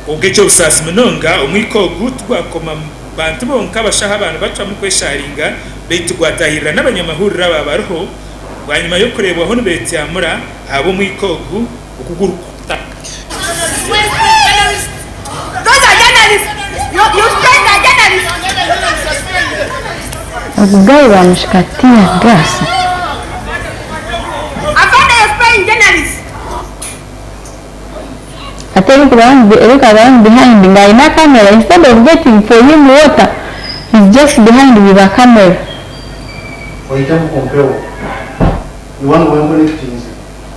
Kwonka eky'obusaasi munonga, omwika ogu tigwakoma bantu bonka abashaho aba nibacwamu kwesharinga, beitu gwatahirira n'abanyamahurire aba bariho bwanyima y'okureebwaho nibetyamura ahabw'omwika ogu oku gurikuta. Ogu guy bamushika tear gas. Ate erikuba behind nga ayine camera instead of getting for him water he's just behind with a camera. Oyitemu ku mpewo ni wano wenkonectinze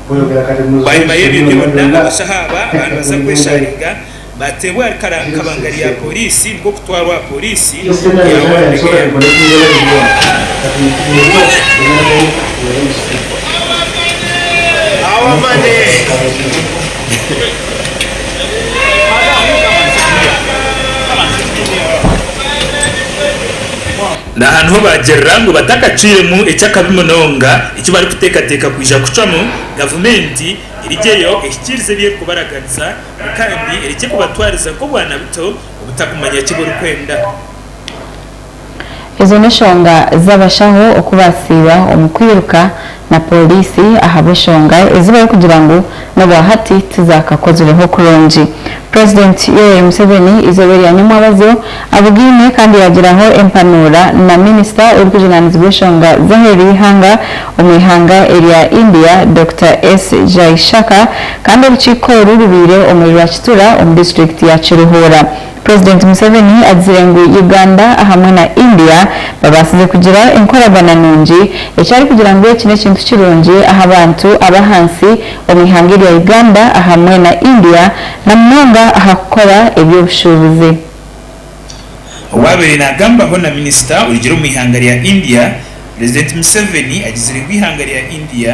bweyogera kati Bwanyima y'ebyo byona, abashaho aba baaba nibaza kwesharinga, baateebwa ahari kabangari ya pooriisi nikwo kutwarwa aha pooriisi ya Wandegeya. N'aha niho baagirira ngu batakacwiremu eky'akabi munonga eki barikuteekateeka kwija kucwamu, gavumenti erigyeyo ehikiirize ebi erikubaraganisa ngu kandi erekye kubatwariza nk'obwana buto obutakumanya ki burikwenda. Ezo n'eshonga z'abashaho oku basiiba omu kwiruka na pooriisi ahabw'eshonga ezi barikugira ngu n'obwahati tizakakozirweho kurungi. Purezidenti Yoweri Museveni eizooba erya nyomwabazyo abugaine kandi yaagiraho empanuura na minisita orikujunaanizibwa eshonga z'aheeru y'eihanga omu ihanga erya India, Dokita S. Jaishakar kandi orukiiko oru rubaire omuri Rwakitura omu disiturikiti ya Kiruhura. Purezidenti Museveni agizire ngu Uganda ahamwe na India babaasize kugira enkoragana nungi eki arikugira ngu eki n'ekintu kirungi aha bantu ab'ahansi omu ihanga erya Uganda ahamwe na India na munonga aha kukora eby'obushuubuzi. Owaabaire naagambaho na minisita orugire omu ihanga rya India, Purezidenti Museveni agizire ngu eihanga rya India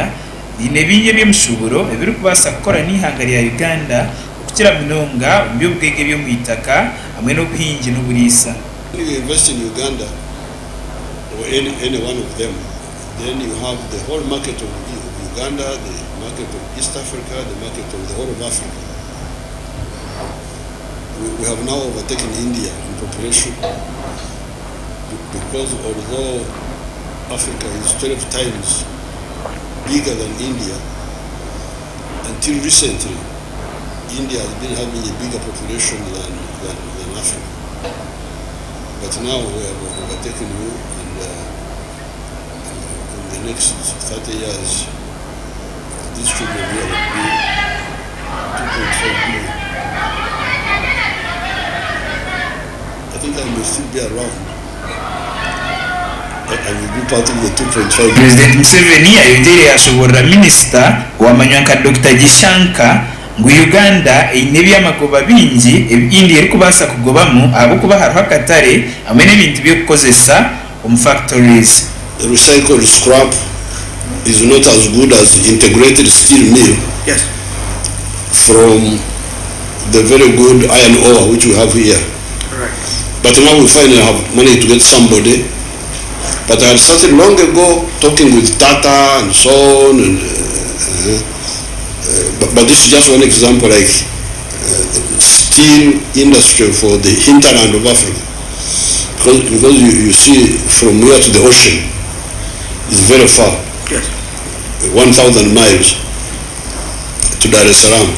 riine bingi eby'emishuuburo ebirikubaasa kukora n'eihanga rya Uganda okukira munonga omu by'obugaiga eby'omu itaka hamwe n'obuhingi n'oburiisa. When you invest in Uganda or any any one of them then you have the whole market of Uganda, the market of East Africa, the market of the whole of Africa. We, we have now overtaken India in population because although Africa is 12 times bigger than India, until recently, India has been having a bigger population than, than, than Africa. But now we have overtaken you, and uh, in the next 30 years, these children here will be 2.5 billion. I think I may still be around. I, I will be part of the 2.5 billion. Purezidenti Museveni ayongyeire yaashoboorora minisita owamanywa nka Dokita Gishanka ngu Uganda eine eby'amagoba bingi ebi India erikubaasa kugobamu ahabw'okuba hariho akatare hamwe n'ebintu by'okukozesa omu factories. Recycled scrap is not as good as integrated steel mill from the very good iron ore which we have here. But now we finally have managed to get somebody. But I had started long ago talking with Tata and so on. And, uh, uh, but, but this is just one example, like uh, steel industry for the hinterland of Africa. Because, because you, you see from here to the ocean is very far. Yes. 1,000 miles to Dar es Salaam,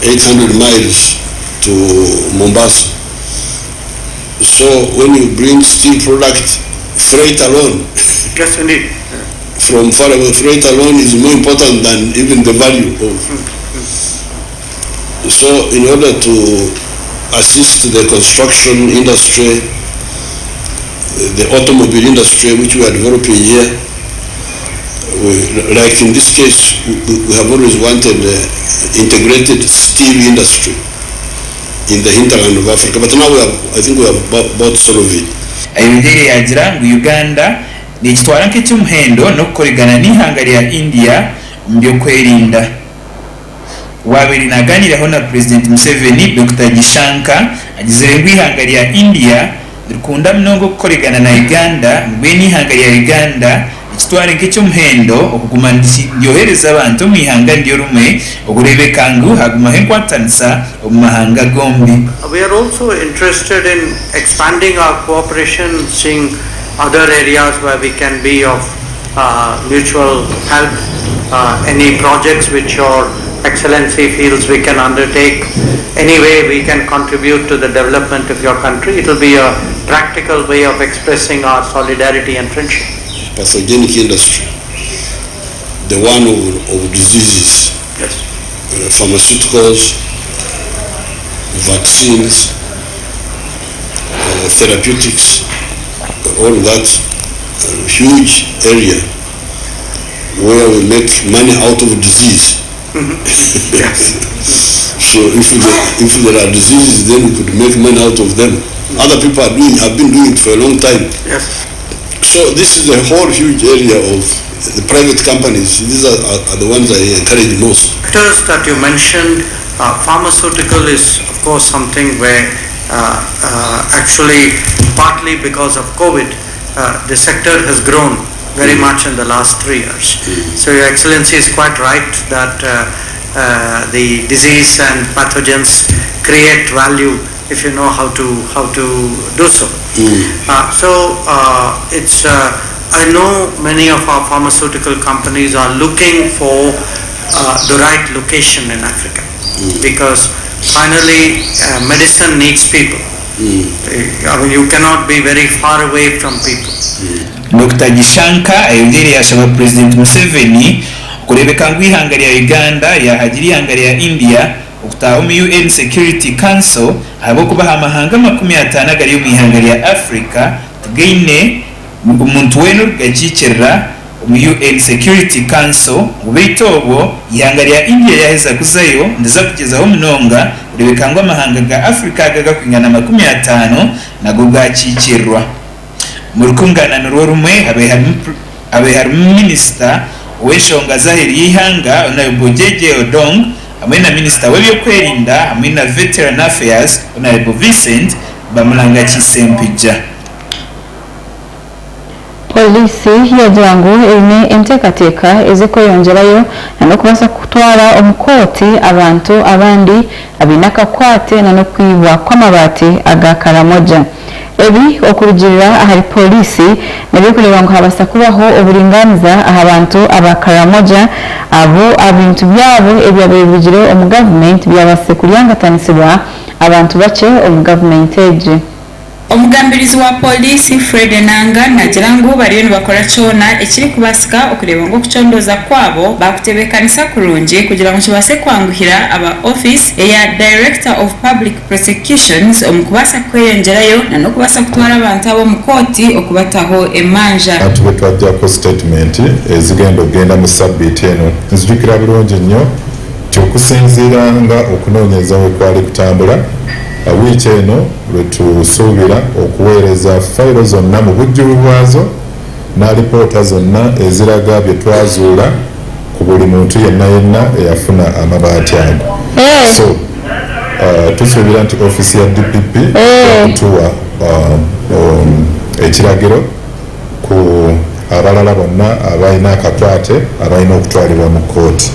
800 miles to Mombasa. So when you bring steel product, freight alone, Yes, indeed. from far away, freight alone is more important than even the value of. So in order to assist the construction industry, the automobile industry which we are developing here, we, like in this case, we, we have always wanted uh, integrated steel industry in the hinterland of Africa, but now we have, I think we have bought, bought sort of it. Ayongyeire yaagira ngu Uganda nekitwara nk'eky'omuhendo n'okukorigana n'eihanga rya India omu by'okwerinda. Owaabaire naaganiiraho na Purezidenti Museveni, Dokita Gishanka agizire ngu eihanga rya India nirikunda munonga okukorigana na Uganda mbwenu eihanga rya Uganda Nikitware nk'eky'omuhendo okuguma ndyohereza abantu omu ihanga niryo rimwe okureebeka ngu hagumaho enkwatanisa omu mahanga gombi. We are also interested in expanding our cooperation, seeing other areas where we can be of mutual help, any projects which your Excellency feels we can undertake, any way we can contribute to the development of your country. It will be a practical way of expressing our solidarity and friendship. Pathogenic industry, the one of, of diseases, Yes. pharmaceuticals, vaccines, therapeutics, all that huge area where we make money out of disease. Yes. So if, the, if there are diseases, then we could make money out of them. Other people are doing, have been doing it for a long time. Yes. So this is a whole huge area of the private companies. These are, are, are the ones I encourage most. Sectors that you mentioned, pharmaceutical is of course something where actually partly because of COVID, the sector has grown very much in the last 3 years. So Your Excellency is quite right that the disease and pathogens create value if you know how to how to do so. So it's I know many of our pharmaceutical companies are looking for the right location in Africa because finally medicine needs people. I mean, you cannot be very far away from people. Dokita Gishanka ayongiire yashaba Purezidenti Museveni kureebeka ngu eihanga rya Uganda ryahagira eihanga rya India okutaaha omu UN Security Council ahabw'okuba aha mahanga 50 agari omu ihanga rya Africa tigaine omuntu weena orikugakiikirira omu UN Security Council ngu beitu obwo eihanga rya India ryaheza kuzayo ndiza kugyezaho munonga kureebeka ngu amahanga ga Africa aga agarikwingana 50 nago gaakiikirirwa. Omu rukungana nirwo rumwe habaire harimu Minisita ow'enshonga z'aheeru y'eihanga Honourable Jeje Odong hamwe na Minisita w'ebyokwerinda hamwe na Veteran Affairs Honourable Vincent Bamulangaki Ssempijja. Pooriisi yaagira ngu eine enteekateeka ez'okweyongyerayo n'okubaasa kutwara omu kooti abantu abandi abaine akakwate n'okwibwa kw'amabaati aga Karamoja. Ebi okurugiirira ahari Pooriisi n'eby'okureeba ngu habaasa kubaho oburingaaniza aha bantu aba Karamoja abu ebintu byabo ebyabaire birugire omu gavumenti byabaasire kuryangatanisibwa abantu bakye omu gavumenti egi. Omugambirizi wa Pooriisi, Fred Enanga naagira ngu bariyo nibakora kyona ekirikubaasika okureeba ngu okucondooza kwabo baakutebeekanisa kurungi kugira ngu kibaase kwanguhira aba ofiisi eya Director of Public Prosecutions omu kubaasa kweyongyerayo na n'okubaasa kutwara abantu aba omu kooti okubataho emanja. Abantu be twaggyako sitetimenti ezigenda okugenda mu ssabbiiti eno. Nzijukira bulungi nnyo nti okusinziira nga okunoonyereza bwe kwali kutambula, wiiki eno lwe tusuubira okuweereza fayiro zonna mu bujjuvu bwazo n'alipoota zonna eziraga bye twazuula ku buli muntu yenna yenna eyafuna amabaati ago. So tusuubira nti ofiisi ya DPP ejja kutuwa ekiragiro ku abalala bonna abalina akakwate abalina okutwalibwa mu kkooti.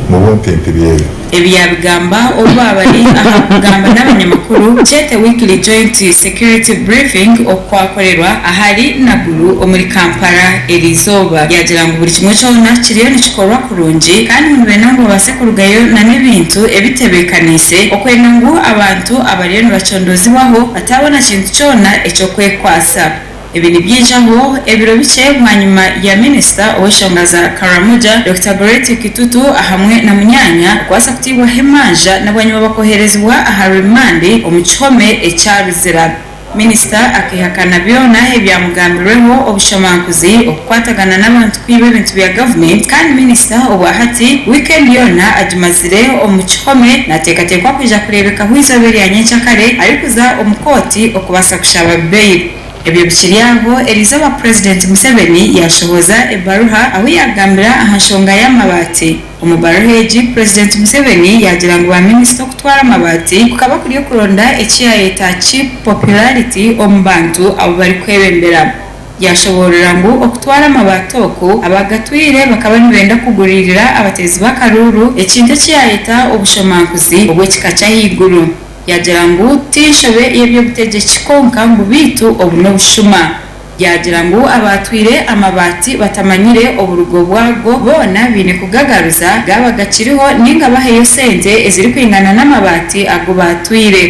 Mu bumpimpi byebyo. Ebi yaabigamba obu baaba bari aha kugamba n'abanyamakuru kyete Weekly Joint Security Briefing okwakorerwa ahari Naguru omuri Kampala eriizooba. Yaagira ngu buri kimwe kyona kiriyo nikikorwa kurungi kandi ngu nibenda ngu babaase kurugayo na n'ebintu ebitebeekaniise okwenda ngu abantu abariyo nibacondoozibwaho bataabona kintu kyona eky'okwekwatsa. Ebi nibyijaho ebiro bikye bwanyima ya Minisita ow'enshonga za Karamoja, Dokita Goretti Kitutu ahamwe na munyaanya okubaasa kutiibwaho emanja na bwanyima bakoherezibwa aha rimandi omu kihome ekya Luzira. Minisita akeehakana byona ebyamugambirweho obushomankuzi okukwatagana n'abantu kwiba ebintu bya gavumenti kandi minisita obwahati wiikendi yoona agimazire omu kihome nateekateekwa kwija kureebekaho eizooba erya nyencakare arikuza omu kooti okubaasa kushaba bail. Ebyo bikiri aho, eriizooba Purezidenti Museveni yaashohoza ebaruha ahu yaagambira aha nshonga y'amabaati. Omu baruha egi, Purezidenti Museveni yaagira ngu ba minisita okutwara amabaati kukaba kuri okuronda eki yaayeta cheap popularity omu bantu abu barikwebembera. Yashoboorora ngu okutwara amabaati oku, abagatwire bakaba nibenda kuguriirira abateezi b'akaruuru, ekintu eki yaayeta obushomankuzi obw'ekika ky'ahaiguru. Yaagira ngu ti nshobe y'eby'obutegyeki kwonka ngu beitu obu n'obushuma. Yaagira ngu abaatwire amabaati batamanyire oburugo bwago boona baine kugagaruza gaaba gakiriho ninga baheyo sente ezirikwingana n'amabaati agu baatwire.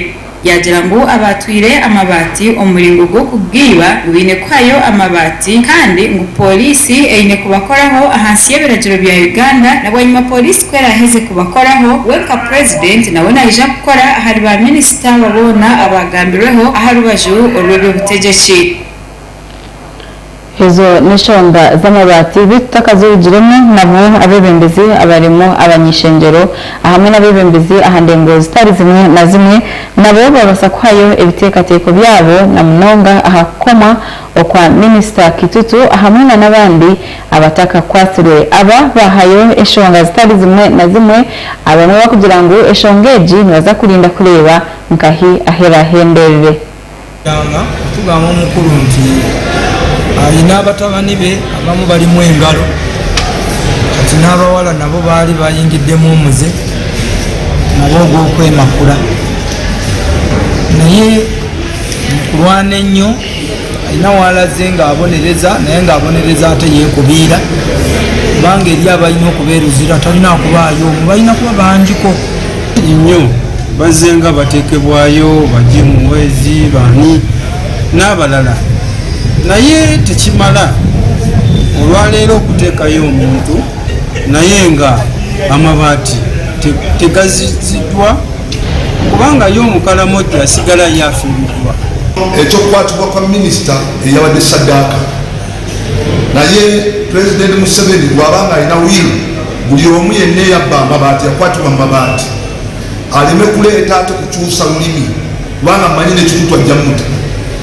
Yaagira ngu abaatwire amabaati omu muringo gw'okugaiba ngu baine kuhayo amabaati kandi ngu pooriisi eine kubakoraho ahansi y'ebiragiro bya Uganda na bwanyima pooriisi ku eraaheze kubakoraho, we nka Purezidenti nawe naija kukora ahari ba minisita aba boona abaagambirweho aha rubaju orw'eby'obutegyeki. Ezo n'enshonga z'amabaati beitu tutakazirugiremu nabwo abeebembezi abarimu abany'ishengyero ahamwe n'abeebembezi aha ndengo zitari zimwe na zimwe nabo babaasa kuhayo ebiteekateeko byabo na munonga aha kukomwa okwa Minisita Kitutu ahamwe na n'abandi abatakakwatsirwe. Aba baahayo enshonga zitari zimwe na zimwe abamwe bakugira ngu enshonga egi nibaza kurinda kureeba nkahi ahu eraahenderere. Yanga otugamba omukulu nti alina batabani be abamu balimu engalo kati n'abawala nabo baali bayingiddemu omuze nabo ogw'okwemakula naye mu kulwana ennyo alina w'alaze ng'abonereza naye ng'abonereza ate yeekubiira kubanga eri abalina okuba e Luzira talina kubaayo omu balina kuba bangiko. Nnyo bazzenga bateekebwayo ba Jim Muhwezi, baani n'abalala naye tekimala olwaleero okuteekayo omuntu naye nga amabaati tegaziziddwa kubanga ye Omukaramojja asigala ye afiiriddwa. Eky'okukwatibwa kwa minisita eyabadde ssaddaaka naye Pulezidenti Museveni bw'aba ng'alina will Buli omu yenna eyabba amabaati yakwatibwa mu mabaati aleme kuleeta ate kukyusa lulimi kubanga mmanyi ne Kitutu ajja muta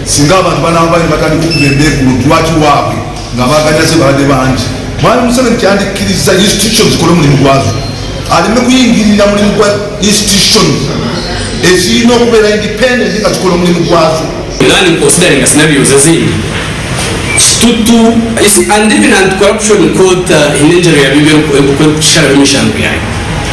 singa abantu banaavayo ne batandika okukuba embeekulo nti lwaki waabwe nga abaganyaze babadde bangi. Mwami Museveni kyandikkirizza institutions zikole omulimu gwazo aleme kuyingirira mulimu gwa institutions ezirina okubeera independent nga zikola omulimu gwazo. Nani considering scenarios ezindi Kitutu you see and even anti corruption court haine engyero yabyo ebi erikusharaho emishango yaayo.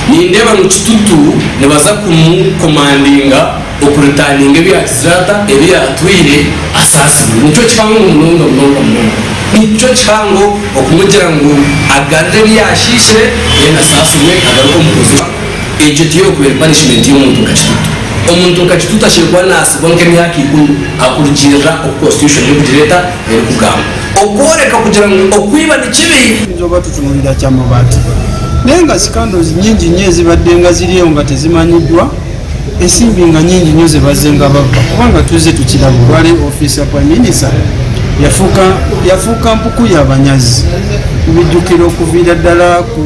Nindeeba ngu Kitutu nibaza kumu commandinga oku returninga ebi yaagizire ata ebi yaatwire asaasibwe. Nikyo kihango munonga munonga munonga. Nikyo kihango okumugira ngu agarure ebi yaashiishire then asaasibwe agaruke omu position. Egyo tiyo erikuba eri punishment y'omuntu nka Kitutu. Omuntu nka Kitutu ashemereire kuba naasibwa nk'emyaka ikumi akurugiirira oku constitution erikugira eta erikugamba. Okworeka kugira ngu okwiba ni kibi. Tuyinza oba tutunulira kya mabaati naye nga scandals nyingi nnyo ezibadde nga ziri eyo nga tezimanyiddwa, ensimbi nga nyingi nnyo zebazze nga babba kubanga tuzze tukiraba olwaleero ofiisi ya Prime Minister yafuuka yafuuka mpuku ya banyazi tubijjukira okuviira ddala ku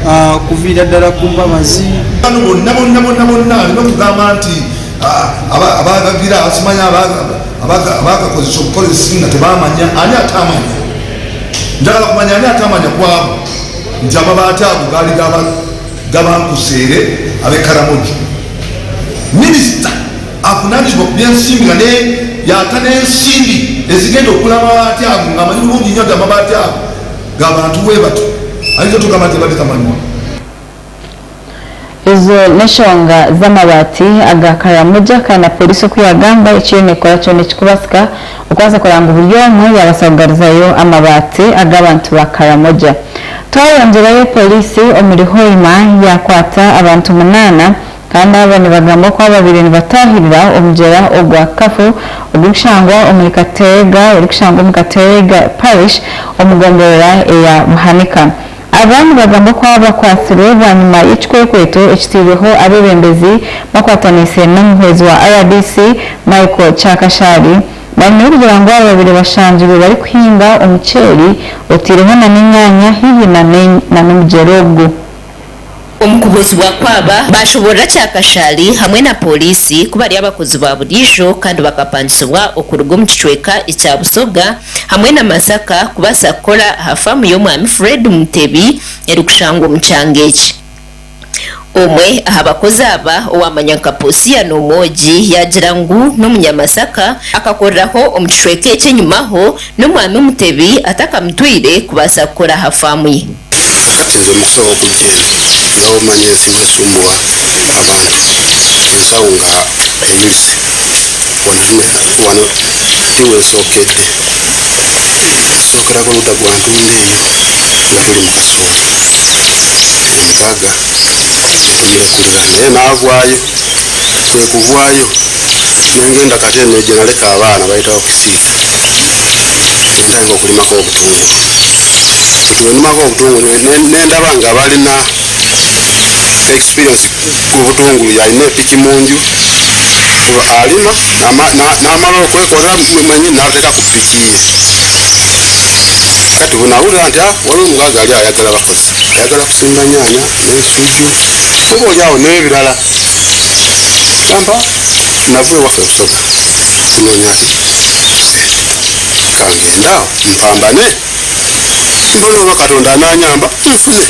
ah, kuviira ddala ku Mbabazi. Bano bonna bonna bonna bonna alina okugamba nti ah, abagagira asimanya abagakozesa obukozesi nga tebamanya ani atamanya njagala kumanya ani atamanya kwabo nti amabaati ago gaali gabankuseere ab'e Karamoja. Minisita avunanyizibwa ku byensimbi nga yata n'ensimbi ezigenda okugula amabaati ago ng'amanyi bulungi nnyo nti amabaati ago ga bantu bwe batyo ayinza otugamba nti abadde tamanyi. Ezo n'enshonga z'amabaati aga Karamoja kandi na pooriisi oku yaagamba ekiriyo neekora kyona ekirikubaasika okubaasa kureba ngu buri omwe yaabaasa kugaruzayo amabaati ag'abantu ba Karamoja. Twayongyerayo pooriisi omuri Hoima yaakwata abantu munaana kandi aba nibagambwa kuba babaire nibataahirira omugyera ogwa Kafu ogurikushangwa omuri Kateregga erikushangwa omu Kateregga Parish omu gomborora eya Buhanika. Aba nibagambwa kuba bakwatsirwe bwanyima y'ekikwekweto ekiteirweho abeebembezi bakwataniise n'omuhwezi wa rdc, Michael Kyakashari bwanyima y'okugira ngu aba babaire bashangirwe barikuhinga omuceeri oteireho na n'enyaanya haihi na n'omugyera ogu. Omu kubuuzibwa kwaba, baashoboorora Kyakashari hamwe na pooriisi ku bari abakozi ba buriijo kandi bakapangisibwa okuruga omu kicweka ekya Busoga hamwe na Masaka kubaasa kukora aha faamu y'Omwami Fred Mutebi erikushangwa omu kyanga eki. Omwe aha bakozi aba owamanywa nka Posiano Omwogi yaagira ngu n'omunyamasaka akakoreraho omu kicweka eki enyimaho n'omwami Omutebi atakamutwire kubaasa kukora aha faamu ye. Kati nze mukusobola okujja eno nga bwomanya ensi bwesumbuwa abantu ensawo nga eyulise wano tiwensokedde nsokerako ludda gwa Ntunda eyo nga tuli mu kasooli omugaga netumulekulira naye navwayo kwekuvwayo nengenda kati eno gyenaleka abaana bayitawo kisiita nentandika okulimako obutungulu kati wenimako obutungulu nendaba nga balina experience ku butungulu yalina epiki munju alima namala okwekolera mwenyini nateeka ku piki ye kati bwenawulira nti ah, waliwo omugaga ali ayagala bakozi ayagala kusimba nyanya n'ensujju oba oli awo n'ebirala gamba nava ewaffe Busoga kunoonya ki sente kangende awo mpambane mbone oba Katonda ananyamba nfune.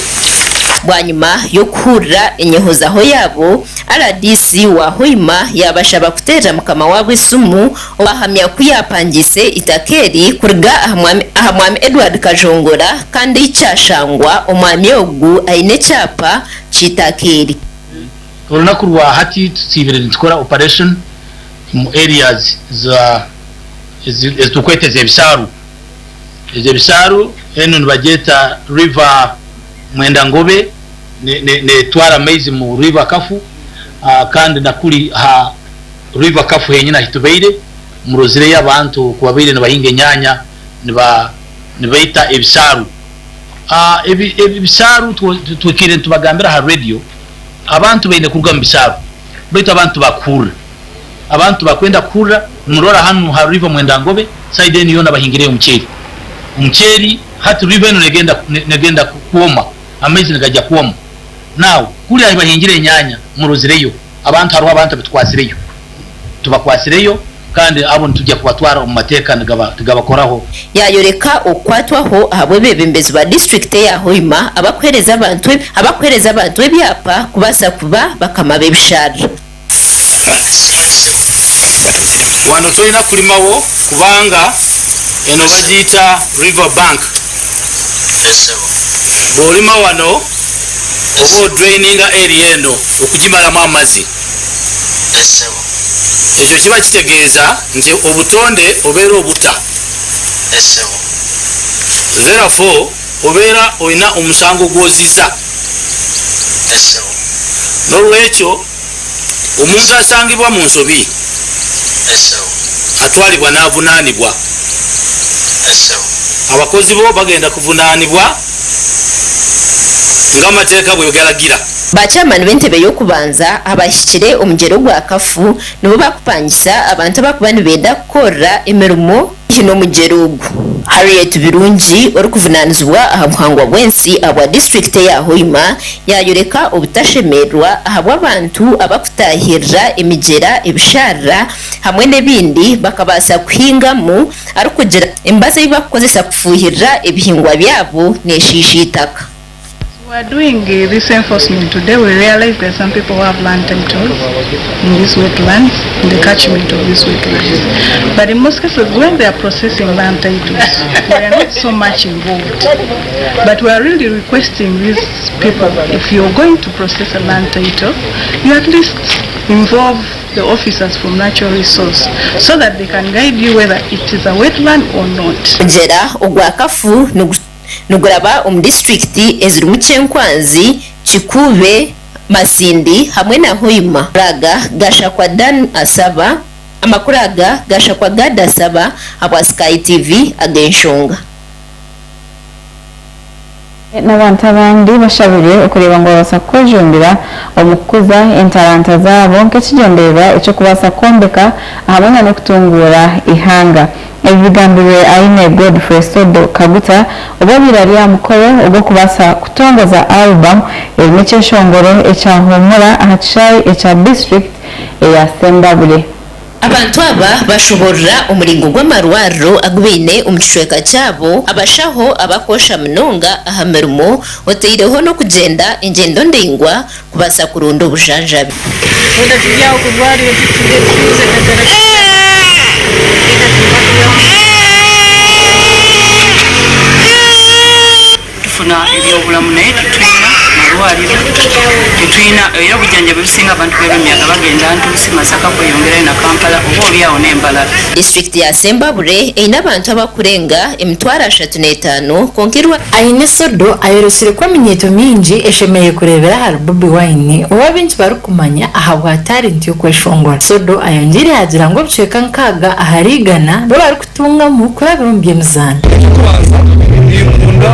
Bwanyima y'okuhurira enyehozaho yaabo, rdc wa Hoima yaabashaba kuteerera mukama waabo esimu owahamya ku yaapangiise eitaka eri kuruga aha Mwami Edward Kajongora kandi kyashangwa omwami ogu aine ekyapa ky'eitaka eri. Orunaku rwa hati tusiibire nitukora operation omu areas za eziturikweta ez'ebisaaru. Ez'ebisaaru enu nibagyeta River Mwendangobe netwara amaizi mu River Kafu kandi na kuri aha River Kafu henyine ahi tubaire murozireyo abantu kubabaire nibahinga enyanya nibaita ebisaaru. Ebisaaru tuhikire nitubagambira aha radio abantu baine kuruga mubisaaru baitu abantu tibakuhurira. Abantu tibakwenda kuhurira nimurora hanu ha River Mwendangobe side enu yoona bahingireyo omuceeri. Omuceeri hati river enu negenda negenda kwoma amaizi nigaija kwoma. Now kuri ahi bahingire enyanya murozireyo abantu hariho abantu abitukwasireyo tubakwasireyo kandi abo nitujya kubatwara omu mateeka nigabakoraho. Yayoreka okukwatwaho ahabw'ebebembezi ba disiturikiti eya Hoima abakuhereza abantu abakuhereza abantu ebyapa kubaasa kuba bakama b'ebisharara. Wano tolina kulimawo kubanga eno bagiyita river bank. Bwolima wano oba odraininga area eno okugimalamu amazi. Ekyo kiba kitegeeza nti obutonde obeera obuta. Therefore obeera olina omusango gwoziza. Nolwekyo omuntu asangibwa mu nsobi atwalibwa n'avunaanibwa. Abakozi bo bagenda kuvunaanibwa ng'amateeka bwe galagira. Ba chairman b'entebe y'okubanza abahikire omugyera ogwa Kafu nibo bakupangisa abantu abakuba nibenda kukorera emirimo haihi n'omugyera ogu. Harriet Birungi orikuvunanizibwa aha buhangwa bw'ensi ahabwa disiturikiti eya Hoima yayoreka obutashemererwa ahabw'abantu abakutahirira emigyera, ebisharara hamwe n'ebindi bakabaasa kuhingamu arikugira emibazi ei bakukozesa kufuhirira ebihingwa byabo neshiisha eitaka. We are doing this enforcement today, we realize there are some people who have land titles in these wetlands, in the catchment of these wetlands. But in most cases, when they are processing land titles, we are not so much involved. But we are really requesting these people, if you're going to process a land title, you at least involve the officers from natural resource so that they can guide you whether it is a wetland or not. Omugyera ogwa Kafu niguraba omu disiturikiti ezirimu Kyenkwanzi, Kikuube, Masindi hamwe na Hoima. Aga gashakwa Dan Asaba Amakuru aga gashakwa Gad Asaba ahabwa Sky TV ag'enshonga. N'abantu abandi bashabirwe okureeba ngu babaasa kwejumbira omu kukuza entaranta zaabo nk'ekigyendererwa eky'okubaasa kwombeka ahamwe na n'okutunguura eihanga. Ebi bigambirwe Aine Godfrey Sodo Kaguta obu abaire ari aha mukoro ogw'okubaasa kutongoza album erimu ekyeshongoro ekya Huumura aha kishaayi ekya disiturikiti eya Sembabule. Abantu aba bashoborora omuringo gw'amarwariro agu baine omu kicweka kyabo, abashaho abakwosha munonga aha mirimo oteireho n'okugyenda engyendo ndaingwa kubaasa kuronda obujanjabi. Tufuna ebyobulamu naye titwina marwariro, titwina era obujanjabi obusinga abantu b'e Lwemiyaga bagenda Ntuusi, Masaka kweyongerayo na Kampala oba oli awo n'e Mbarara. Disiturikiti ya Sembabule eine abantu abakurenga 35,000 kwonka irwariro. Aine Sodo ayorekire ku eminyeeto mingi eshemereire kureebera ahari Bobi Wine ou abaingi barikumanya ahabwa talenti y'okweshongora. Sodo ayongyeire yaagira ngu ebicweka nkaaga ahari igana nibo barikutungamu kurabira omu by'emizaano. Eky'okubanza, ninkunda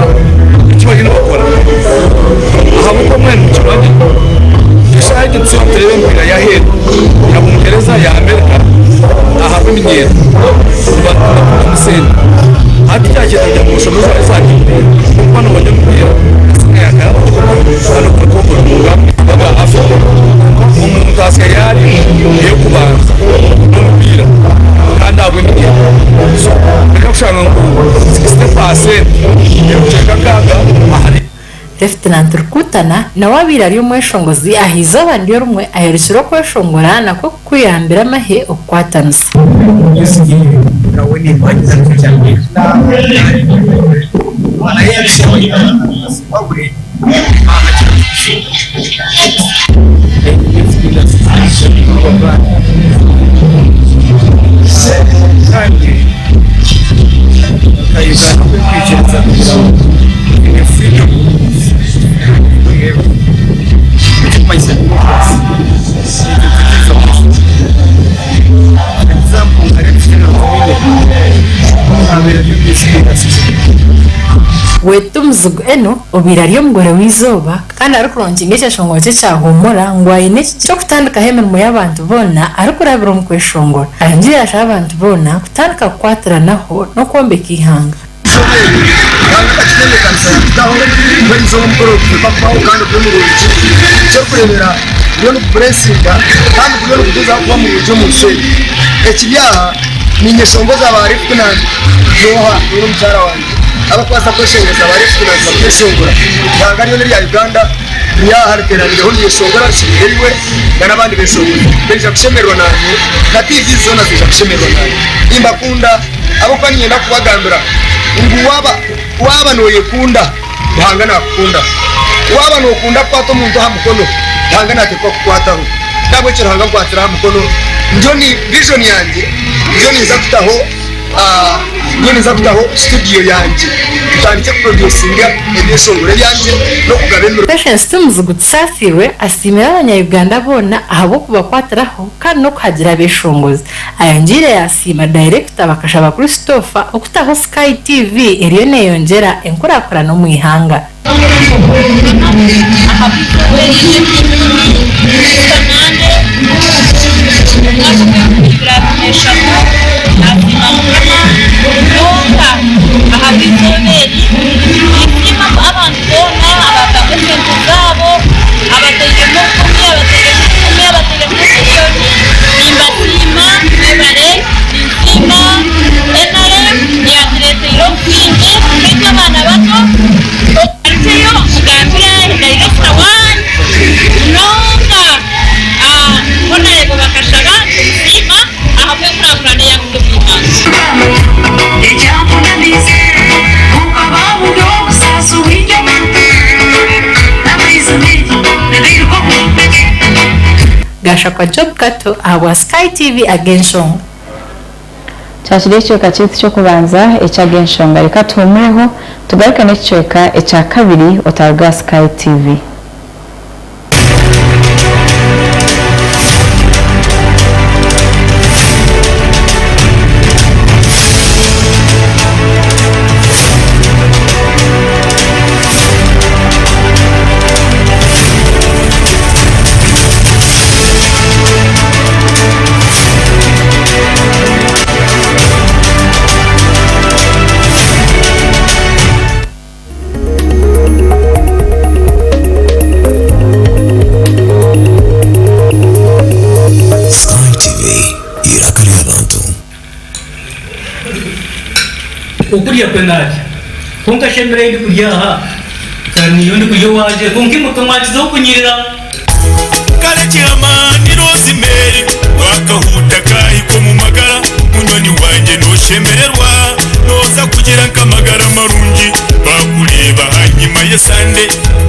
eki bariyo nibakora ahabw'okuba mwena nimukimanya eshaaha egi nitusiiba nitureeba emipiira y'aheeru ya Bungyereza, ya Amerika ahabw'eminyeeto nibatungamu sente. Hati kyakyenda kugira ngu oshome ojware esaati ahabw'okuba noomanya omupiira Omu ntaasya yaaryo ey'okubanza n'omupiira kandi ahabw'eminyeeto. So reka kushanga ngu 60 paasenti ebicweka nkaaga ahari. Lefutinanti Rukutana nawe abaire ari omweshongozi aha izooba niryo rimwe ayorekire okweshongora nakwo kukuyambire amahe okukwatanisa. Wetu Muzigu Enock obaire ari omugore w'eizooba kandi arikuronginga ekyeshongoro kye kya Humura ngu aine eky'okutandikaho emirimo y'abantu boona arikurabira omu kweshongora. Ayongyeire yashaba abantu boona kutandika kukwatiranaho n'okwombeka eihanga. Eizooba eri Ruhanga akakitebeekanisa yaakitaho kuba eizooba omukoro ogwo kubaho kandi gube murungi. Eky'okureebera guriyo niguburesinga kandi guriyo nigugyezaho kuba murungi omu nsi egi. Ekiri aha, niinyeshongoza ba Lieutenant Noha we n'omukyara wangye abarikubaasa kweshongoza ba Lieutenant barikweshongora. Eihanga ryona erya Uganda riri aha riteeraniireho niryeshongora rishemereirwe na n'abandi beshongore. Baija kushemererwa naanye na TV zoona ziija kushemererwa naanye. Nimbakunda. Ahabw'okuba niinyenda kubagambira ngu waaba waaba nooyekunda, Ruhanga naakukunda. Waaba nookunda kukwata omuntu aha mukono, Ruhanga naateekwa kukukwataho. N'ahabw'ekyo Ruhanga ankwatire aha mukono, ndiyo ni vision yangye, ndiyo ninza kutaho ndiyo ninza kutaho studio yangye ntandikye kuproducinga ebyeshongoro ebyangye n'okugaba emirimo. Patience Tumuzigu Tusasiirwe asiimire abanya-Uganda boona ahabw'okubakwatiraho kandi n'okuhagira abeshongozi. Ayongyeire yaasiima Dayirekita Bakashaba Christopher okutaho Sky TV eriyo neyongyera enkurakurana omu ihanga. Nimbasiima mwebare ninsiima nrm eyatureteire obusingye nkaitwe abaana bato ogarukyeyo ogambire dayirekita wani munonga honarebo bakashaba nitusiima ahabw'enkurakurana eyakuza omu ihanga. Gashakwa Job Kato ahabwa Sky TV Ag'enshonga. Kyakiri ekicweka kyaitu ky'okubanza eky'Ag'enshonga. Reka tuhumureho tugaruke n'ekicweka ekya kabiri otaruga aha Sky TV. Okurya kwe naarya, kwonka shi emere ei ndikurya aha, ka niiyo ndikurya owangye, kwonka imwe ka mwakizaho kunyirira. Kare Kihama ni Rosemary Wakahuuta kahika omu magara Munywani wangye noshemererwa Noza kugira nk'amagara marungi Bakureeba ahanyima y'esande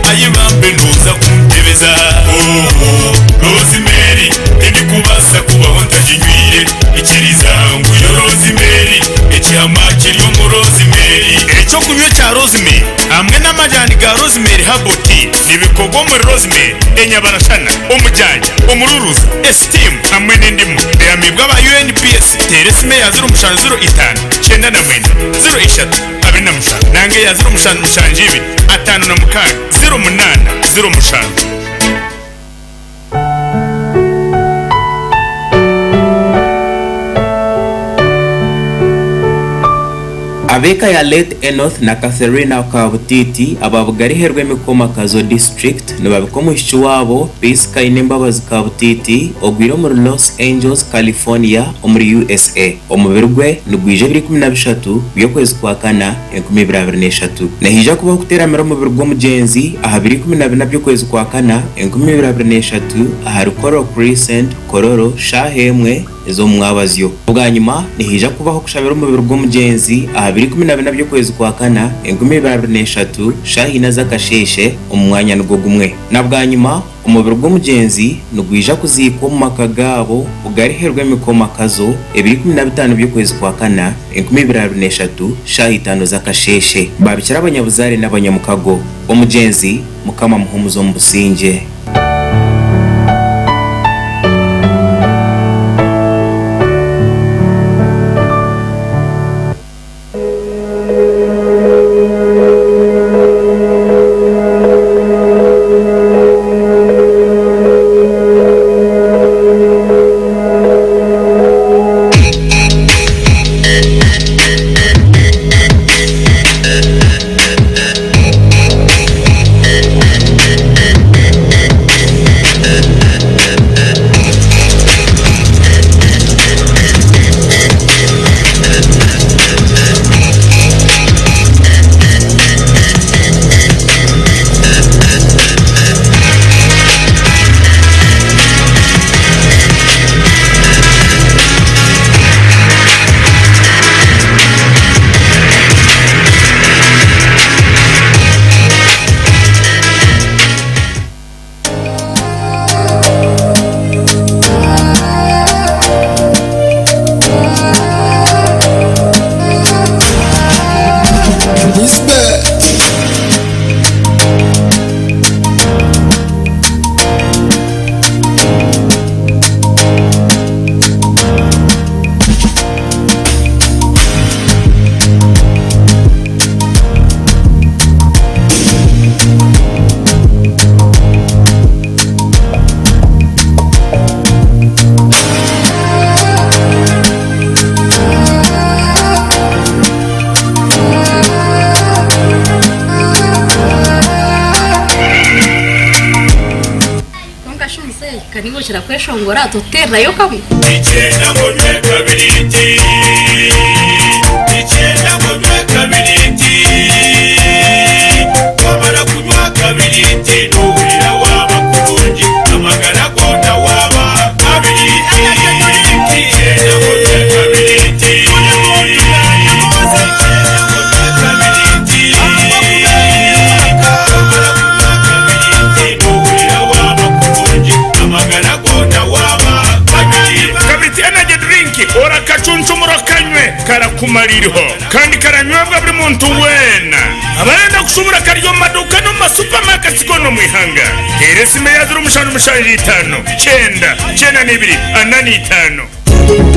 Ayi bambe noza kuntebeza Ooh Rosemary Tindikubaasa kubaho ntaginywire Ikiriza ngu yo Rosemary Ekihama kiri omu Rosemary Ekyokunywa ekya Rosemary hamwe n'amajani ga Rosemary Herbal Tea nibikorwa omuri Rosemary, enyabarashana, omujanja, omururuza, esitiimu hamwe n'endimu. Bihamiibwe aba UNPS. Teera esimu eya 0705 99 03 27 nanga eya 0772 56 08 07. Ab'eka ya Late Enoth na Catherina Kabutiti aba Bugarihe Rwemikoma Kazo District nibabika omwishiki waabo Peace Kainembabazi Kabutiti ogwire omuri Los Angels, California omuri USA. Omubiri gwe nigwija ebiro 13 by'okwezi kwa kana 2023. Nihaija kubaho okuteeramira omubiri gw'omugyenzi aha biro 14 by'okwezi kwa kana 2023 ahari Coral Crescent, Kololo, shaaha emwe ez'omu mwabazyo. Bwanyima nihaija kubaho okushabira omubiri gw'omugyenzi aha biro 14 by'okwezi kwa kana 2023 shaaha ina z'akasheeshe omu mwanya nigwo gumwe. Na bwanyima Omubiri gw'omugyenzi nigwija kuziikwa omu maka gaabo gariherwe emikoma Kazo ebiro 15 by'okwezi kwa kana, 2023, shaaha itaano z'akasheeshe. Baabikira abanyabuzaare n'abanyamukago. Omugyenzi, Mukama amuhumuze omu busingye. Kwonka shi muzeeyi, ka niiwe okira kweshongora, totuteererayo kamwe? Nikyenda ngu onywe kabiriiti Nikyenda ngu onywe kabiriiti Wamara kunywa kabiriiti Nohurira waaba kurungi Amagara goona waaba kabiriiti Nikyenda ngu onywe kabiriiti Buri muntu nayebuuza Nikyenda ngu onywe kabiriiti Wamara kunywa kabiriiti Nohurira waaba kurungi Amagara goona waaba kabiriiti Kabiriiti Energy Drink orakacuncumura okanywe karakumara iriho kandi karanywebwa buri muntu weena. Abarenda kushubura kari omu maduuka n'omu ma supermarkets goona omu ihanga. Teera esimu eya 0775 9 92 45.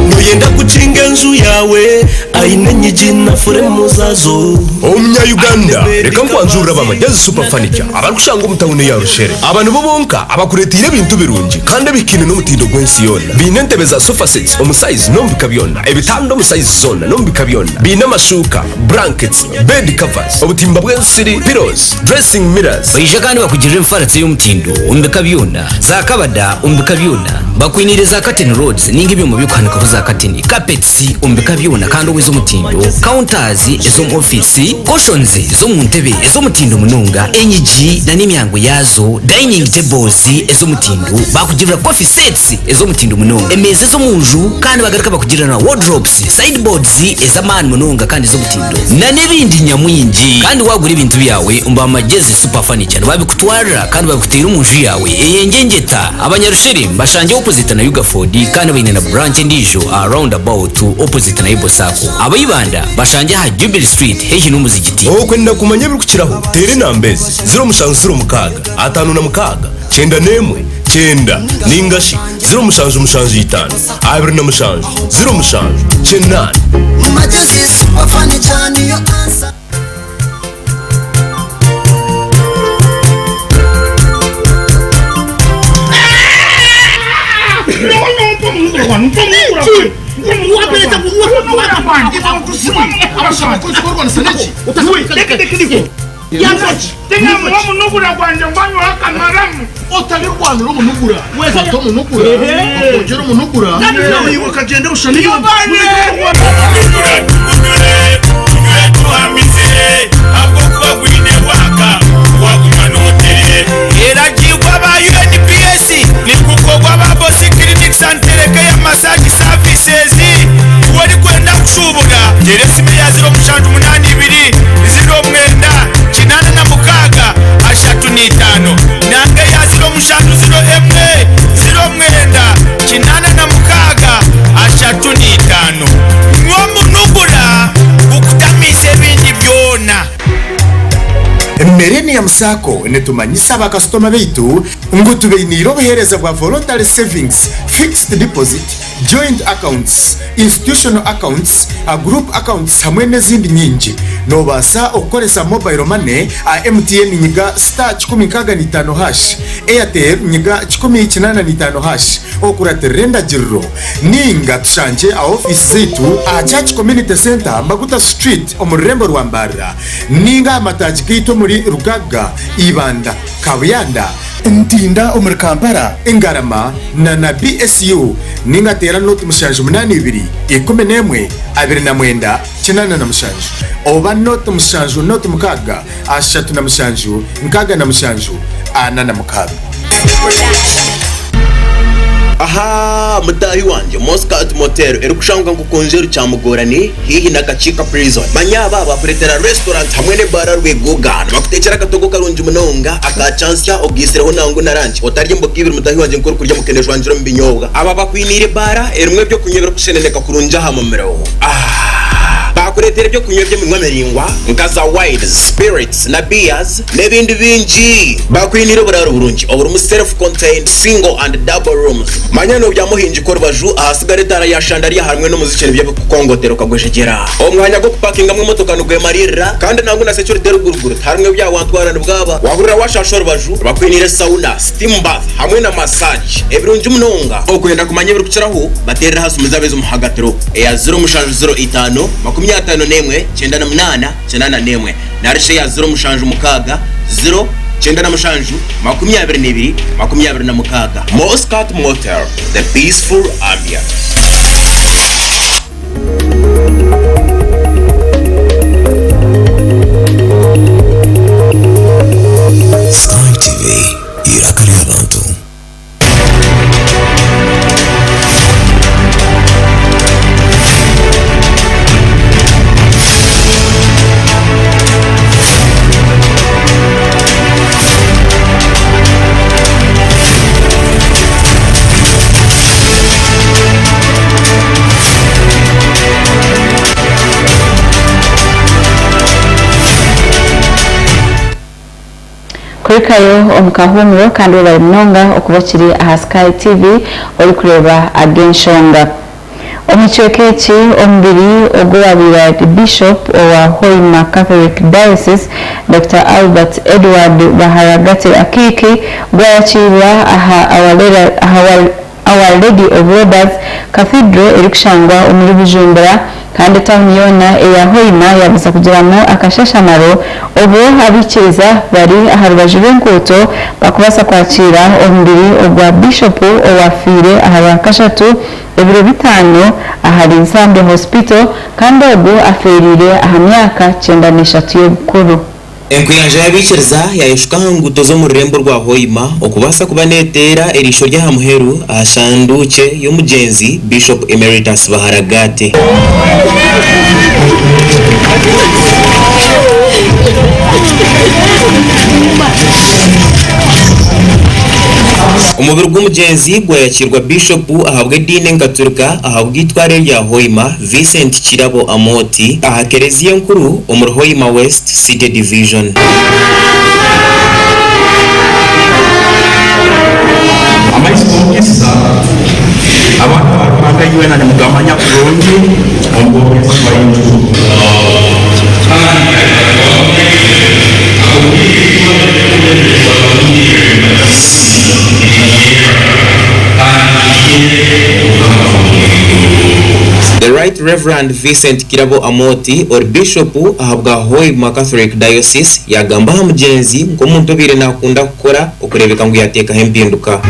Noyenda kukinga enju yaawe aine enyigi na furemu zaazo. Omunya-Uganda, reka nkwanjurire aba Magyezi Super Furniture abarikushangwa omu tawuni ya Rushere. Aba nibo bonka abakureeteire ebintu birungi kandi ebihikaine n'omutindo gw'ensi yoona. Baine entebe za sofa sets omu sayizi n'omu bika byona, ebitanda omu sayizi zoona n'omu bika byona. Baine amashuuka, blankets, bed covers, obutimba bw'ensiri, pillows, dressing mirrors. Baija kandi bakugirire emifaratsi ey'omutindo omu bika byona, za kabada omu bika byona, bakwiniire za curtain rods ninga ebyoma by'okuhanika. kuhanikaho za katini, carpets omu bika byona kandi ow'ez'omutindo, counters ez'omu ofiisi, cushions z'omu ntebe ez'omutindo munonga, enyigi na n'emyango yaazo, dining tables ez'omutindo, baakugirira coffee sets ez'omutindo munonga, emeeza ez'omu nju kandi bagaruka bakugirira na wardrobes, sideboards ez'amaani munonga kandi ez'omutindo na n'ebindi nyamwingi. Kandi waagura ebintu byawe omu ba Magyezi Super Furniture nibabikutwarira kandi babikuteera omu nju yaawe eyengyengyeta. Abanyarushere mbashangye opposite na Ugaford kandi baine na branch endiijo aha round about opposite na Ibo Sacco. Aba Ibanda bashangye aha Jubilee Street haihi n'omuzigiti. Okwenda kumanya ebirikukiraho, teera enamba ezi, 0706 56 91 90 nainga shi 0775 27 07 8. Magyezi Super Furniture niyo answer. Omunugura gwanje ngwanywa akamaramu. Otalirwanira omunugura, ota omunugura, okwongyera omunugura, iwe okagyenda obushana. Eragirwa aba UNPS nigukorwa aba Bosi Clinics and Telecare Massage Services. Iwe orikwenda kushubura, teera esimu ya 0782 09 86 35 nanga eya 0701 09 86 35. Nywa omunugura gukutamiise ebindi byona. Millennium Sacco nitumanyisa bakasitoma baitu ngu tubainiire obuheereza bwa Voluntary Savings, Fixed Deposit, Joint Accounts, Institutional Accounts, Group Accounts hamwe n'ezindi nyingi. Noobaasa okukoresa Mobile Money aha MTN nyiga star 165 hash, Airtel nyiga 185 hash okuratirira endagiriro ninga tushangye aha ofiisi zaitu aha Church Community Centre, Mbaguta Street omu rurembo rwa Mbarara ninga aha mataagi gaitu omuri Rugaga, Ibanda, Kabuyanda, Ntinda omuri Kampala, Ngarama na na BSU ninga teera noti 782 11 29 87 oba noti 7 noti 6 37 67 46. Ahaa mutaahi wangye, Moscow Motel erikushangwa nka Okonjeru Kyamugorani haihi na Kakiika Prison. Manya aba bakureetera restaurant hamwe n'ebaara Rwegoga. Nibakuteekyera akatogo karungi munonga aka kyansya ogaitsireho nangwa na lunch. Otarya emboga ibiri mutaahi wangye nk'orikurya mukene ejwangire omu binyobwa. Aba bakwiniire ebaara erimu eby'okunywa ebirikusheneneka kurungi aha mumiro. Ahaa bakureetera eby'okunywa eby'eminwa miraingwa nka za wines, spirits na beers n'ebindi bingi. Bakwiniire oburaaro burungi oburimu self contained single and double rooms. Manya nobyama ohingika orubaju ahasigara etaara ya shandariya hamwe n'omuziki nibyo bikukongotera okagwejegyera. Omwanya gw'okupakingamu emotoka nigwemariirira kandi nangwa na security eruguruguru tiharimu ebya wantwara nibwaba. Wahurira washasha orubaju bakwiniire sauna, steam bath hamwe na massage ebirungi munonga. Okwenda kumanya ebirikukiraho bateerere aha simu zaabo ez'omu hagatiro eya 0705 51 98 81 narishi eya 076 0 97 22 26. Moscat Motel, the peaceful ambience. Sky TV, eiraka ry'abantu. Kurikayo omu kahuumuro kandi webare munonga okuba okiri aha Sky TV orikureeba Ag'enshonga. Omu kicweka eki, omubiri ogw'owabaire ari Bishop owa Hoima Catholic Diocese, Dokita Albert Edward Baharagate Akiiki gwayakiirwa aha Our Lady of Lourdes Cathedral erikushangwa omuri Bujumbura. Kandi etauni yoona eya Hoima yaabaasa kugiramu akashashamaro obwo abaikiriza bari aha rubaju rw'enkuuto bakubaasa kwakiira omubiri ogwa Bishopu owaafiire aha Rwakashatu ebiro bitaano ahari Nsambya Hospital kandi ogu afeereire aha myaka 93 y'obukuru. Enkuyanja y'abaikiriza yaayeshuka aha nguuto z'omu rurembo rwa Hoima okubaasa kuba neeteera eriisho ry'aha muheru aha shanduukye y'omugyenzi Bishop Emeritus Baharagate. Omubiri gw'omugyenzi gwayakiirwa Bishopu ahabw'ediini enkaturika ahabw'eitware rya Hoima, Vincent Kirabo Amooti aha kereziya enkuru omuri Hoima West City Division. Amaizi g'omugisa abantu ba Ruhanga nywena nimugamanya kurungi omu bwomezi bwaitu. The Right Rev. Vincent Kirabo Amooti ori Bishopu ahabwa Hoima Catholic Diocese yaagamba aha mugyenzi nk'omuntu obaire naakunda kukora okureebeka ngu yaateekaho empinduka.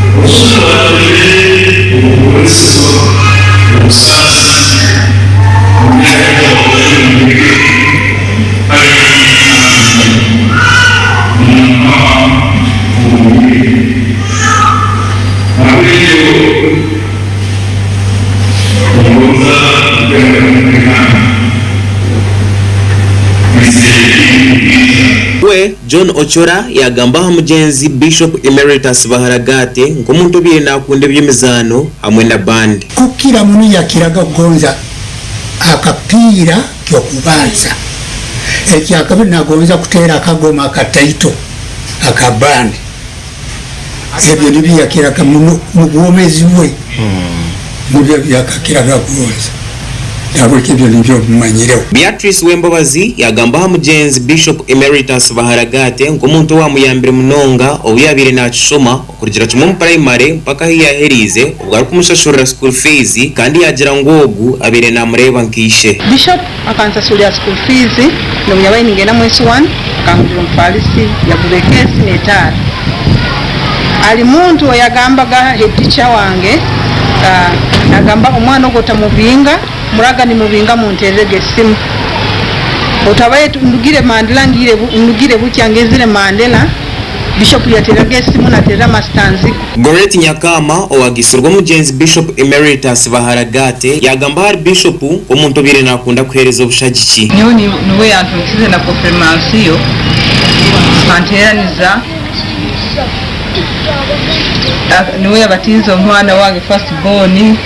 We, John Ochora, yaagamba aha mugyenzi Bishop Emeritus Baharagate nk'omuntu obaire naakunda eby'emizaano hamwe na band. Kukira muno yakiraga kugonza akapiira ky'okubanza. Ekyakabiri nagonza kuteera akagoma akataito aka band. Ebyo nibyo yakiraga muno omu bwomeezi bwe, nibyo yakakiraga kugonza. Nahabweki ebyo nibyo mmanyireho. Beatrice Wembabazi yaagamba aha mugyenzi Bishop Emeritus Baharagate nk'omuntu owaamuyambire munonga obu yaabaire naakishoma okurugira kimwe omu purayimare mpaka ahu yaaheriize obwo arikumushashurira school fees kandi yaagira ngu ogu abaire naamureeba nka ishe. Bishop akansasurira school fees nobu yabaire ningenda mu S1 akangurira omufalisi yagura ekeesi n'etaara. Ali muntu oyagambaga head teacher wange nagamba omwana ogu otamubinga muraga nimubinga muntererege esimu. Otabaye ndugire Mandela ngiire ndugire bukya ngezire Mandela Bishop yatereraga esimu naterera Master Nzigu. Gorret Nyakaama owagisirwe omugyenzi Bishop Emeritus Baharagate yagamba ahari Bishop nk'omuntu obaire nakunda kuheereza obushagiki. Nyowe niwe yantungize na konfirimansiyo akanteeraniza niwe yabatiize omwana wange first born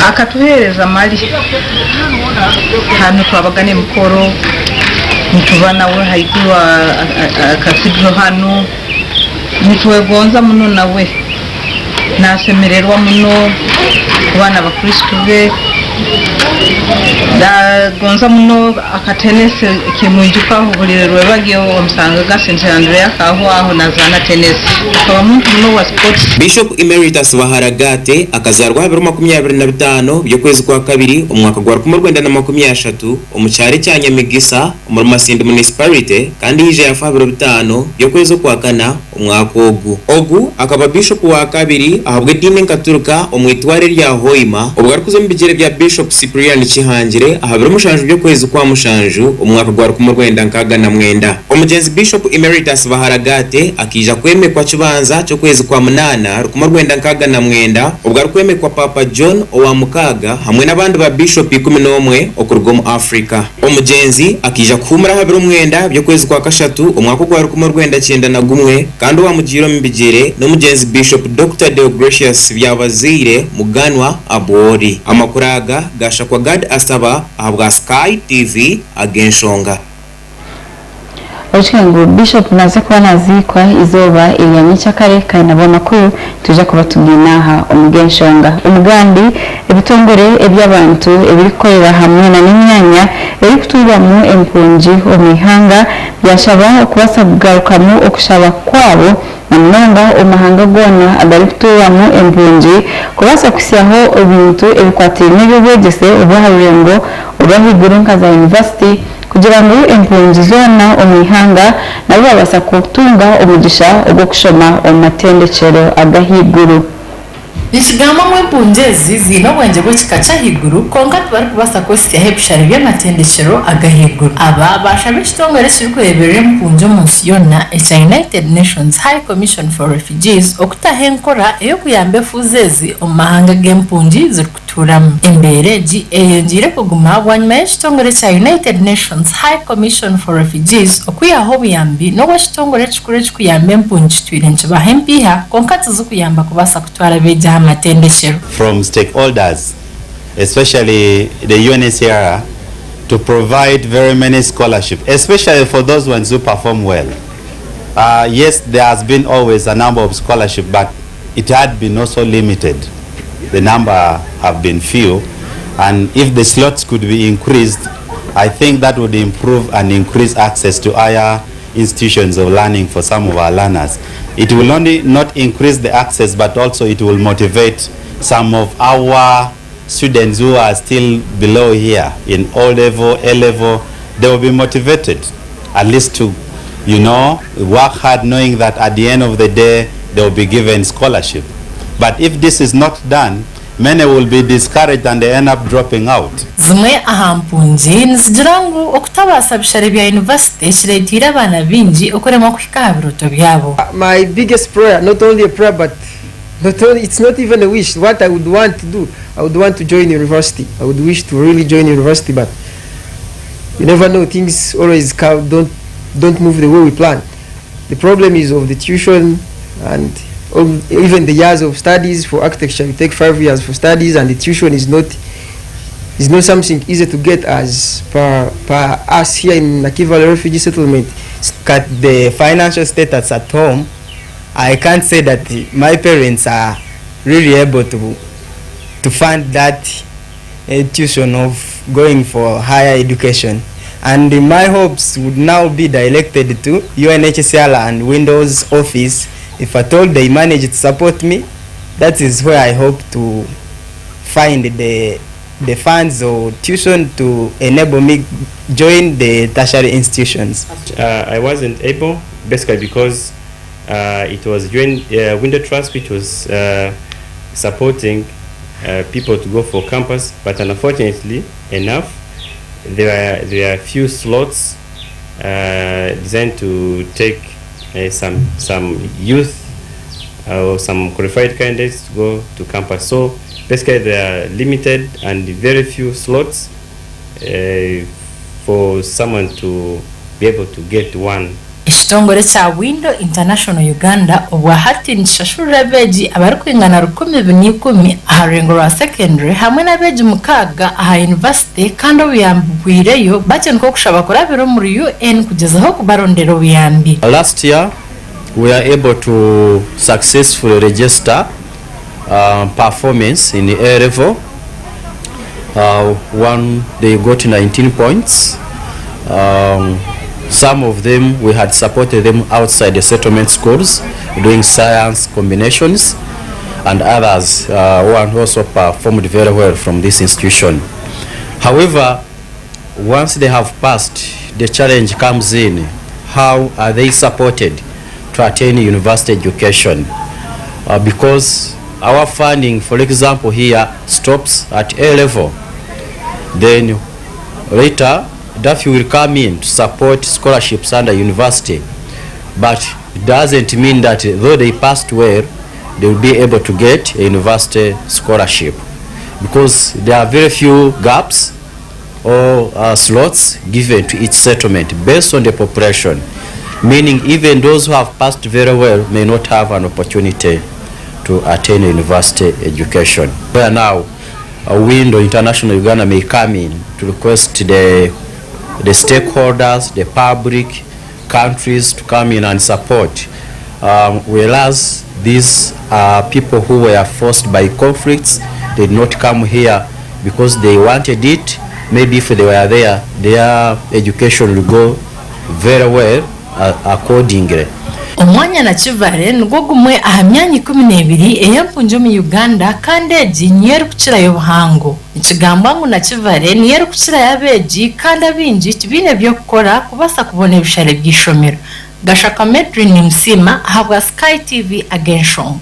akatuheereza mali hanu twabagana emikoro nituba nawe haiguru cathedral hanu nitwegonza muno nawe nasemererwa muno kuba n'abakristo be nagonza muno akatenesi kimwijukaho buri rwebagyo omusangaga St Andrea akaho aho nazaana tenesi akaba muntu muno wa sports. Bishop Emeritus Baharagate akazaarwa aha biro 25 by'okwezi kwa kabiri omu mwaka gwa 1930 omu kyaro ekya Nyamigisa omuri Masindi Municipality kandi yaija yafa aha biro bitaano by'okwezi okwakana omwaka ogu. Ogu akaba Bishopu wa kabiri ahabw'ediini enkaturika omu itware erya Hoima obwo arikuza omu bigyere bya Bishop Cyprian Kihangire aha biro mushanju by'okwezi kwa mushanju omu mwaka gwa 1969. Omugyenzi Bishop Emeritus Baharagate akaija kwemekwa kibanza ky'okwezi kwa munaana 1969 obwo arikwemekwa Paapa John owa mukaaga hamwe n'abandi ba Bishopu 11 okuruga omu Africa. Omugyenzi akaija kuhuumura aha biro mwenda by'okwezi kwa kashatu omwaka ogwa 1991 kandi owaamugiire omu bigyere n'omugyenzi Bishop Dokita Deogratius Byabazaire Muganwa Abwooli. Amakuru aga gaashakwa Gad Asaba ahabwa Sky TV ag'enshonga. Oijukye ngu Bishop naza kuba naziikwa eizooba erya nyekyakare kandi nabwo amakuru nitwija kuba tugaine aha omu g'enshonga. Omugambi, ebitongore eby'abantu ebirikukorera hamwe na n'emyanya erikutuurwamu empungi omu ihanga byashaba okubaasa kugarukamu okushaba kwabo. Na munonga omu mahanga goona agarikutuurwamu empungi kubaasa kuhitsyaho ebintu ebikwatiraine n'eby'obwegyese obw'aha rurengo orw'ahaiguru nka za yunivasite kugira ngu empungi zoona omu ihanga nabo babaasa kutunga omugisha ogw'okushoma omu matendekyero ag'ahaiguru. Nikigambwa ngu empungi ezi ziine obwengye bw'ekika ky'ahaiguru kwonka tibarikubaasa kwehitsyaho ebishare by'amatendekyero ag'ahaiguru. Aba baashaba ekitongore ekirikureeberera empungi omu nsi yoona ekya United Nations High Commission for Refugees okutaho enkora ey'okuyamba efuuzi ezi omu mahanga g'empungi zirikutuuramu. Embeera egi eyongyeire kuguma bwanyima y'ekitongore ekya United Nations High Commission for Refugees okwihaho obuyambi n'obu ekitongore ekikuru ekikuyamba empungi kitwire nikibaha empiiha kwonka tizikuyamba kubaasa kutwara abeegi aha matendekyero. From stakeholders especially the UNHCR to provide very many scholarship especially for those ones who perform well. Yes there has been always a number of scholarship but it had been also limited the number have been few and if the slots could be increased I think that would improve and increase access to higher institutions of learning for some of our learners. It will only not increase the access but also it will motivate some of our students who are still below here in O level, A level, they will be motivated at least to, you know, work hard knowing that at the end of the day they will be given scholarship. But if this is not done, many will be discouraged and they end up dropping out. Zimwe aha mpungi nizigira ngu okutabaasa bishare bya yunivasite kireeteire abaana baingi okuremwa kuhika aha birooto byabo. My biggest prayer, not only a prayer but not only, it's not even a wish, what I would want to do, I would want to join university. I would wish to really join university but you never know, things always come, don't, don't move the way we plan. The problem is of the tuition and all, even the years of studies for architecture. You take 5 years for studies and the tuition is not is not something easy to get as per, per us here in Nakivale refugee settlement. At the financial status at home, I can't say that my parents are really able to to fund that uh, tuition of going for higher education. And my hopes would now be directed to UNHCR and Windows Office. If at all they manage to support me, that is where I hope to find the the funds or tuition to enable me join the tertiary institutions. Uh, I wasn't able, basically because uh, it was UN, uh, Window Trust which was uh, supporting uh, people to go for campus, but unfortunately enough, there are, there are few slots uh, designed to take uh, some some youth or some qualified candidates to go to campus. So basically there are limited and very few slots uh, for someone to be able to get one. Ekitongore ekya Window International Uganda obwahati nikishashurira abeegi abarikwingana 1,010 aha rurengo rwa secondary hamwe n'abeegi mukaaga aha yunivasite kandi obuyambi buhwireyo batyo nikwo kushaba kurabira omuri UN kugyezaho kubarondera obuyambi. Last year we were able to successfully register uh, performance in A level. Uh, one, they got 19 points. Um, some of them, we had supported them outside the settlement schools doing science combinations and others uh, who also performed very well from this institution. However, once they have passed, the challenge comes in. How are they supported to attain university education? Uh, because our funding, for example, here stops at A level. Then later, DAFI will come in to support scholarships under university. But it doesn't mean that though they passed well, they will be able to get a university scholarship because there are very few gaps or uh, slots given to each settlement based on the population, meaning even those who have passed very well may not have an opportunity to attain a university education. Where now a window International Uganda may come in to request the, the stakeholders, the public, countries to come in and support. Um, whereas these are people who were forced by conflicts, they did not come here because they wanted it. Maybe if they were there, their education will go very well uh, accordingly. Omwanya Nakivale nigwo gumwe aha myanya 12 ey'empungi omu Uganda kandi egi niyo erikukirayo obuhango. Nikigambwa ngu Nakivale niyo erikukirayo abeegi kandi abaingi tibaine by'okukora kubaasa kubona ebishare by'eishomero. Gashaka Medrine Nimusiima ahabwa Sky TV Ag'enshonga.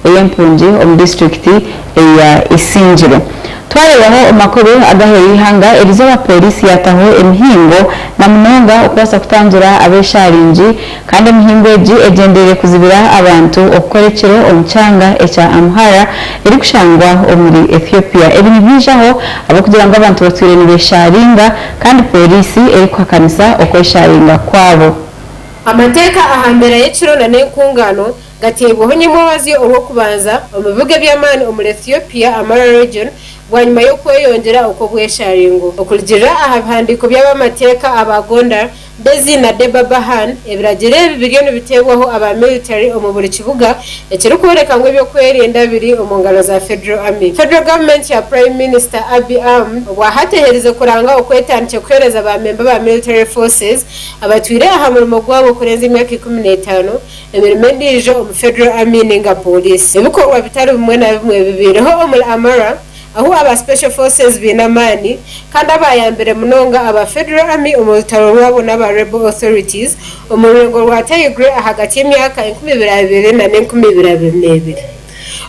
Ey'empungi omu disiturikiti eya Isingiro. Twareebaho omu makuru ag'aheeru y'eihanga erizooba pooriisi yaataho emihingo na munonga okubaasa kutangira ab'esharingi kandi emihingo egi egyendereire kuzibira abantu okukora ekiro omu kyanga ekya Amhara erikushangwa omuri Ethiopia. Ebi nibyijaho ahabw'okugira ngu abantu batwire nibesharinga kandi pooriisi erikuhakanisa okwesharinga kwabo. Amateeka aha mbeera y'ekiro na n'enkungaano gateibweho nyimwabazyo orw'okubanza omu bibuga eby'amaani omuri Ethiopia, Amhara Region, bwanyima y'okweyongyera okw'obwesharingo. Okurugiirira aha bihandiiko by'ab'amateeka aba Gondar, Bezi na Deba Bahan, ebiragiro ebi biriyo nibiteebwaho aba military omu buri kibuga ekirikworeka ngu eby'okwerinda biri omu ngaro za Federal Army. Federal Government ya Prime Minister Abiy Ahmed obwahati eherize kuranga okwetandikye kuheereza ba memba ba military forces abatwire aha murimo gwabo kurenza emyaka 15 emirimo endiijo omu Federal Army ninga Pooriisi. Ebikorwa bitari bimwe na bimwe bibaireho omuri Amara ahu aba Special Forces baine amaani kandi abaayambire munonga aba Federal Army omu rutaro rwabo n'aba Rebel Authorities omu rurengo rwa Tigray ahagati y'emyaka 2020 na 2022.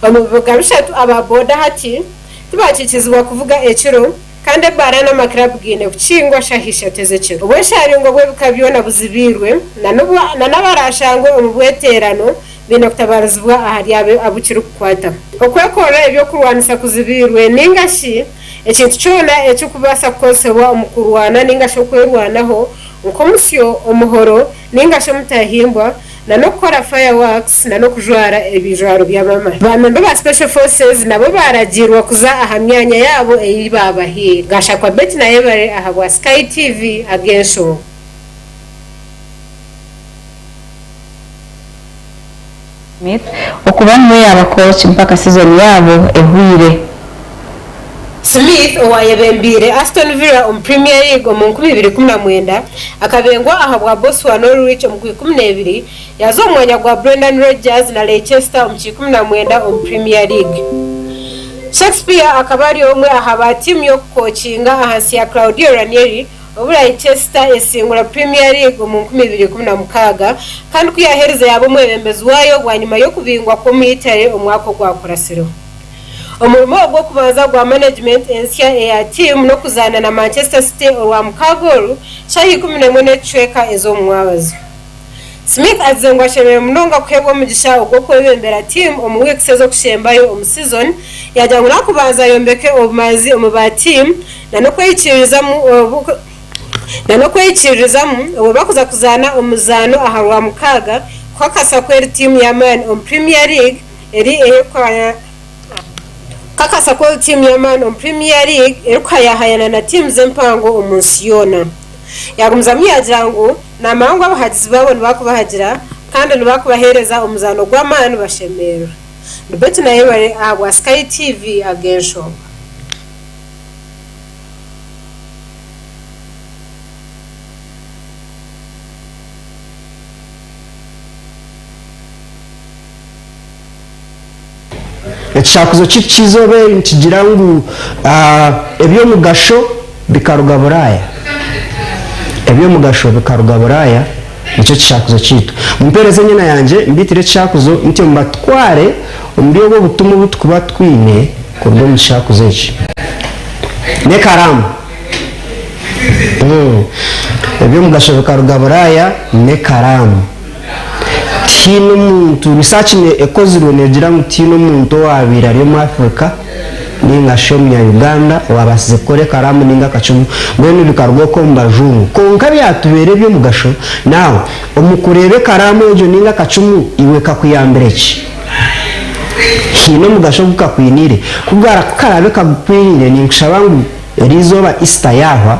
Omu bibuga bishatu aba boda hati tibakiikizibwa kuvuga ekiro. Kandi ebaara n'amakirabu gaine kukingwa shaaha ishatu ez'ekiro. Obwesharingo bw'ebika byona buzibiirwe, na n'abaraashangwe omu bweteerano baine kutabaarizibwa ahari abo abu kirikukwataho. Okwekorera eby'okurwanisa kuzibiirwe, nainga shi ekintu kyona ekirikubaasa kukozesebwa omu kurwana nainga shi okwerwanaho, nk'omusyo, omuhoro, nainga shi omutahimbwa, na n'okukora fireworks na n'okujwara ebijwaro by'amamahe. Ba memba ba Special Forces nabo baaragiirwa kuza aha myanya yaabo ei baabahaire. Gashakwa Betty Nayebare ahabwa Sky TV ag'enshonga. Smith okuba niwe yaaba kooki mpaka sizoni yaabo ehweire. Smith, owaayebembeire Aston Villa omu Premier League omu 2019, akabengwa ahabwa bosi wa Norwich omu Gwikumi-n'ebiri, yaaza omu mwanya gwa Brendan Rodgers na Leicester omu Kiikumi-na-mwenda omu Premier League. Shakespeare akaba ari omwe aha ba tiimu y'okukookinga ahansi ya Claudio Ranieri obu Leicester esingura Premier League omu 2016 kandi ku yaaherize yaaba omwebembezi waayo bwanyima y'okubingwa kw'omu Italy omwaka ogwakuratsireho. Omurimo ogw'okubanza gwa management ensya eya tiimu n'okuzaana na Manchester City Orwamukaaga oru, shaaha 11 n'ekicweka ez'omu mwabazyo. Smith agize ngu ashemereire munonga kuheebwa omugisha ogw'okwebembera tiimu omu weeks ez'okushembayo omu season, yaagira ngu nakubanza ayombeke obumanzi omu ba tiimu na n'okweyikiririzamu na n'okweyikiririzamu obwo bakuza kuzaana omuzaano aha Rwamukaaga kukakasa ku eri tiimu y'amaani omu Premier League eri ey'okuhaya Kakasa ku eri tiimu y'amaani omu Premier League erikuhayahayana na tiimu z'empango omu nsi yoona. Yaagumizamu yaagira ngu naamanya ngu abahagizi baabo nibakubahagira kandi nibakubaheereza omuzaano gw'amaani bashemererwe. Ndi Betty Nayebare ahabwa Sky TV ag'enshonga. Ekishakuzo kyaitu ky'eizooba eri nikigira ngu eby'omugasho bikaruga Buraaya. Eby'omugasho bikaruga Buraaya nikyo kishakuzo kyaitu. Mumpeereze enyena yangye mbaitire ekishakuzo ntyo mbatware omuri obwo obutumwa obu turikuba twine kuruga omu kishakuzo eki. N'ekaraamu. Eby'omugasho bikaruga Buraaya n'ekaraamu. Tihaine omuntu, research ekozirwe negira ngu tihaine omuntu owabaire ari omu Africa ninga shi omunya Uganda owabasize kukora ekaramu ninga akacumu mbwenu bikaruga okwo omu bajungu kwonka byatubeera ebyomugasho now omu kureeba ekaramu egyo ninga akacumu iwe kakuyambire ki? Haine omugasho ogu kakwiniire? Ku karaabe kagukwiniire ninkushaba ngu eriizooba Easter yaahwa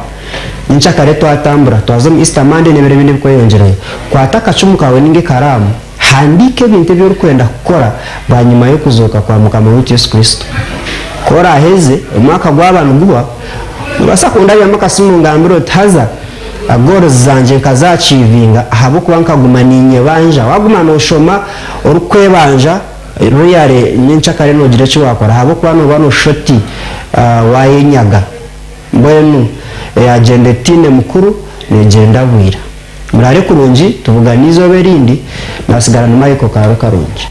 Nyenkyakare twatambura, twaza omu Easter Monday n'ebiro ebindi ebikweyongyerayo. Kwata akacumu kaawe ninga ekaraamu, handiika ebintu ebi orikwenda kukora bwanyima y'okuzooka kwa Mukama waitu Yesu Kristo. Ku oraaheze, omwaka gwaba niguhwa, Nobaasa kundabyamu akasimu ongambire oti haza goals zangye nkazaachievinga ahabw'okuba nkaguma ninyebanja. Waguma noshoma orikwebanja really nyenkyakare nogira eki wakora ahabw'okuba noba noshusha oti wayenyaga. Mbwenu eyagyenda etaine mukuru negyenda bwira. Muraare kurungi tubugane eizooba erindi, nasigara ni Michael Kaaro Karungi.